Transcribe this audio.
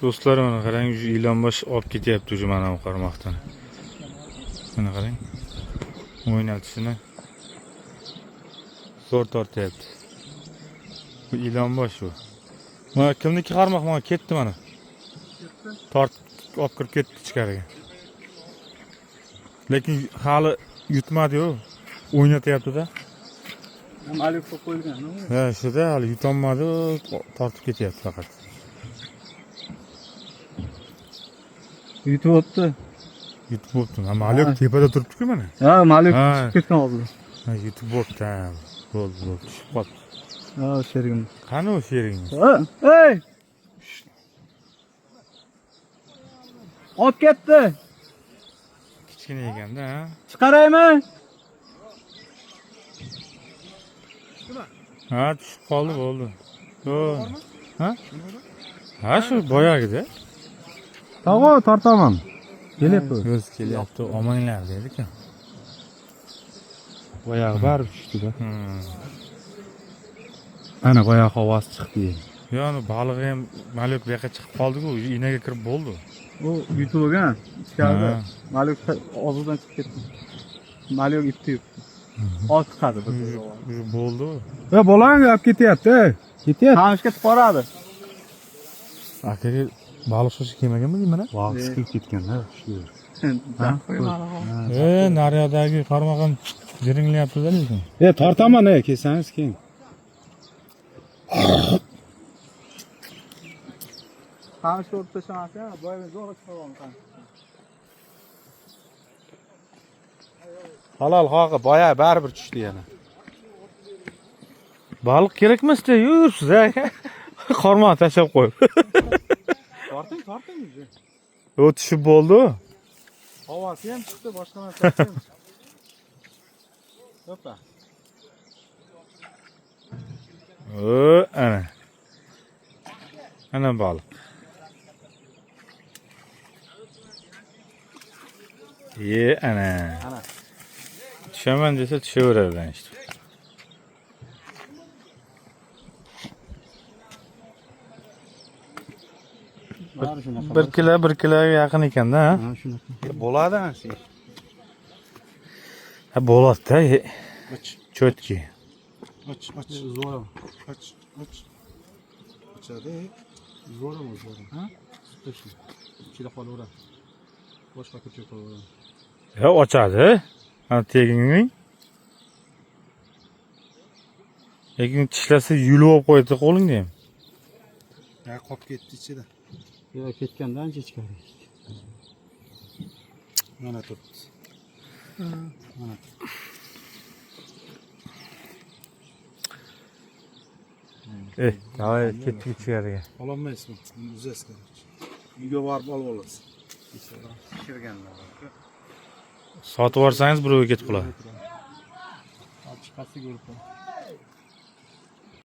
Do'stlar, mana qarang, shu ilonbosh olib ketyapti уже mana bu qarmoqdan. Mana qarang. O'ynatishini zo'r tortyapti. Bu ilonbosh bu. Mana kimniki qarmoq mana ketdi mana. Tortib olib kirib ketdi ichkariga. Lekin hali yutmadi-yu. O'ynatyapti-da. Malik qo'yilgan. Ha, shuda hali yutolmadi, tortib ketyapti faqat. Yutib o'tdi. Yutib bo'pti. Ha, Malik tepada turibdi-ku mana. Ha, Malik Ha. chiqib ketgan hozir. Ha, yutib bo'pti. Ha, bo'ldi, bo'ldi, tushib qoldi. Ha, sherigim. Qani u sherigingiz? Ha, ey! Olib ketdi. Kichkina ekanda, ha? Chiqaraymi? Ha, tushib qoldi, bo'ldi. Yo'q. Ha? Ha, shu boyagida. Tog'a tortaman. Kelyapti. O'zi kelyapti, olmanglar dedi-ku. Boyag'i baribir tushdi-da. Ana boyag'i ovoz chiqdi. Yo'q, balig'i ham Malik bu yoqqa chiqib qoldi-ku, inaga kirib bo'ldi. U yutib olgan. Ichkarida. Ha. Malik og'zidan chiqib ketdi. Malik ipni yutdi. Oz chiqadi bir. Уже bo'ldi. E, bolang olib ketyapti. Ey. Ketyapti. Qamishga chiqaradi. Akaga baliq shoshi kelmaganmi deyman? Vaqt siqilib ketgan-da, shu yer. E, naryoqdagi qarmoq ham jiringlayapti-da lekin. E, tortaman, ey, kelsangiz keyin. Qamishga urib tashlamas, boya zo'rg'a chiqarib olgan. Halol hog'i boya baribir tushdi yana. Baliq kerak emas-da, yuribsiz aka. Qarmoq tashlab qo'yib. Torting, torting уже. U tushib bo'ldi. Havosi ham chiqdi, boshqa narsasi ham chiqdi. Hoppa. O, ana. Ana baliq. Ye, ana. Ana. Tushaman desa tushaveradi işte. Bari shunaqa. Bir kilo, bir kiloga yaqin ekanda, ha? Ha, shunaqa. Bo'ladi ancha. Ha, bo'ladi-da. Och, Cho'tki. och, och. Zo'r. Och, och. Ochadi. Zo'rmi, zo'rmi? Ha? Точно. Ichida qolaveradi. Boshqa ko'chaga qolaveradi. Ya ochadi. Ha, teginning. Lekin tishlasa yulib olib qo'yadi qo'lingda ham. Ya qolib ketdi ichida. Yo, ketganda ancha ichkari ketdi. Mana turibdi. Mana. Eh, davay ketdik ichkariga. Ololmaysiz buni uzasiz. Uyga borib olib olasiz. Shishirganlar. Sotib yuborsangiz birovga ketib qoladi. Olib chiqasiz ko'rib.